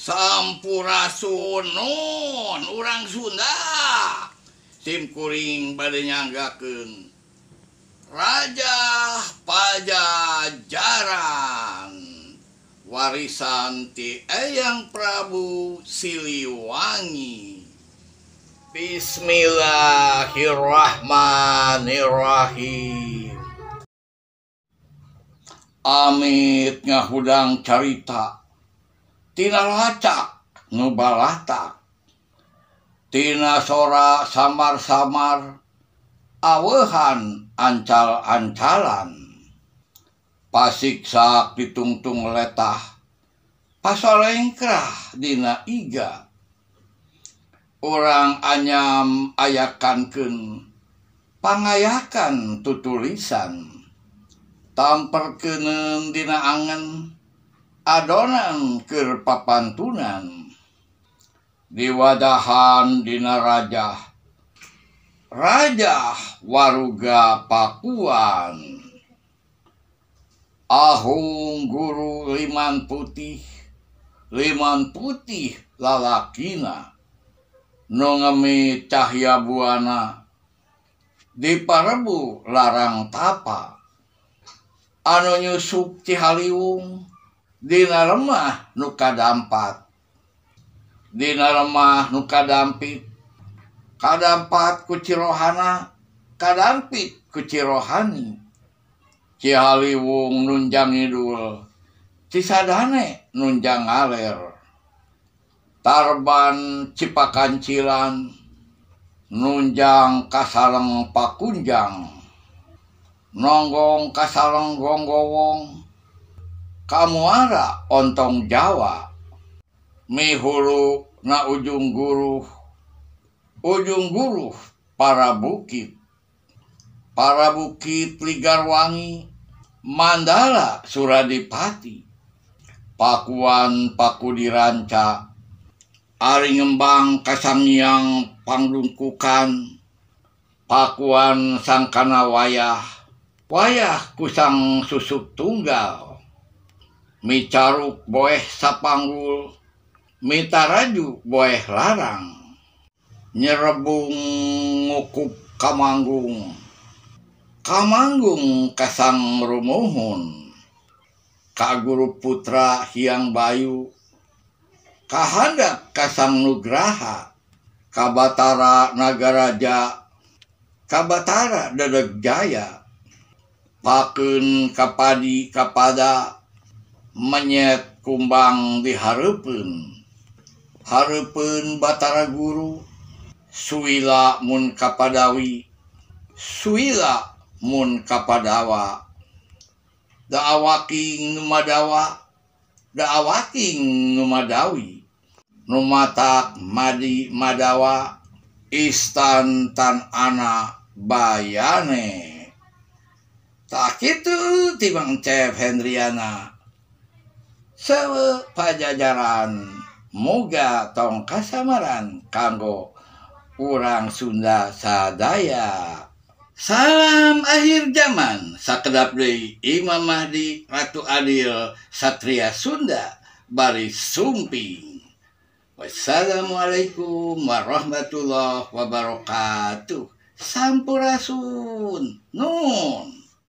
Sampurasun nun urang Sunda. Sim kuring bade nyanggakeun Raja Pajajaran warisan ti Eyang Prabu Siliwangi. Bismillahirrahmanirrahim. Amit ngahudang carita tina lacak nu balatak, tina sora samar-samar aweuhan ancal-ancalan, pasiksak ditungtung letah pasolengkrah dina iga. Urang anyam ayakankeun pangayakan tutulisan, tamperkeuneun dina angen adonan keur papantunan, diwadahan dina rajah rajah waruga Pakuan. Ahung guru liman putih, liman putih lalakina, nu ngemi cahya buana di parebu larang tapa, anu nyusup Cihaliwung dina lemah nu kadampat, dina lemah nu kadampit, kadampat ku Cirohana, kadampit ku Cirohani. Cihaliwung nunjang ngidul, Cisadane nunjang ngaler, Tarban Cipakancilan nunjang kasaleng Pakunjang, nonggong kasaleng Gonggowong, kamuara ontong Jawa, mihulu na ujung guruh, ujung guruh para bukit, para bukit Ligarwangi, Mandala Suradipati, Pakuan Paku Diranca, ari ngembang kasangiang pangdungkukan, Pakuan sangkana wayah, wayah kusang susuk tunggal, micaruk boeh sapanggul, mitaraju boeh larang, nyerebung ngukup kamanggung, kamanggung kasang rumuhun, ka guru putra Hyang Bayu, kahandak kasang Nugraha, kabatara Nagaraja, kabatara Dedeg Jaya, pakeun kapadi kapada, menyet kumbang dihareupeun, hareupeun Batara Guru, suila mun kapadawi, suila mun kapadawa, daawaking nu madawa, daawaking nu madawi, nu matak madi madawa, istan tan ana bayane. Tak kitu ti Mang Cep Hendriana. Sewe Pajajaran muga tong kasamaran kanggo urang Sunda sadaya. Salam akhir zaman, sakedap deui Imam Mahdi Ratu Adil Satria Sunda baris sumping. Wassalamualaikum warahmatullahi wabarakatuh. Sampurasun. Nun.